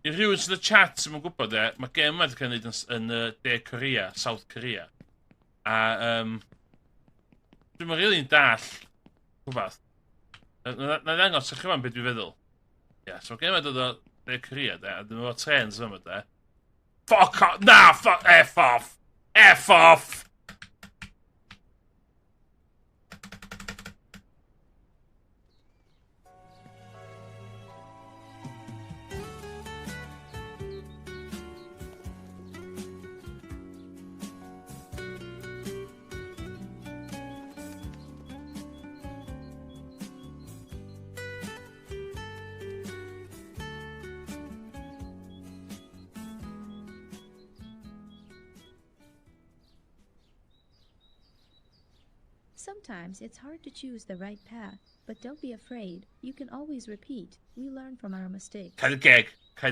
I rhywun sydd yn y chat sy'n yn gwybod e, mae gêm yma wedi cael ei wneud yn, yn De Korea, South Korea. A um, dwi'n mynd rili'n dall rhywbeth. Na, na, na ddangos i chi fan beth dwi'n feddwl. Ia, yeah, so mae gêm yma dod o De Korea, de, a dwi'n meddwl trens yma, de. Fuck off! Na, fuck, F off! F off! Sometimes it's hard to choose the right path, but don't be afraid. You can always repeat. We learn from our mistakes. Cau dy geg.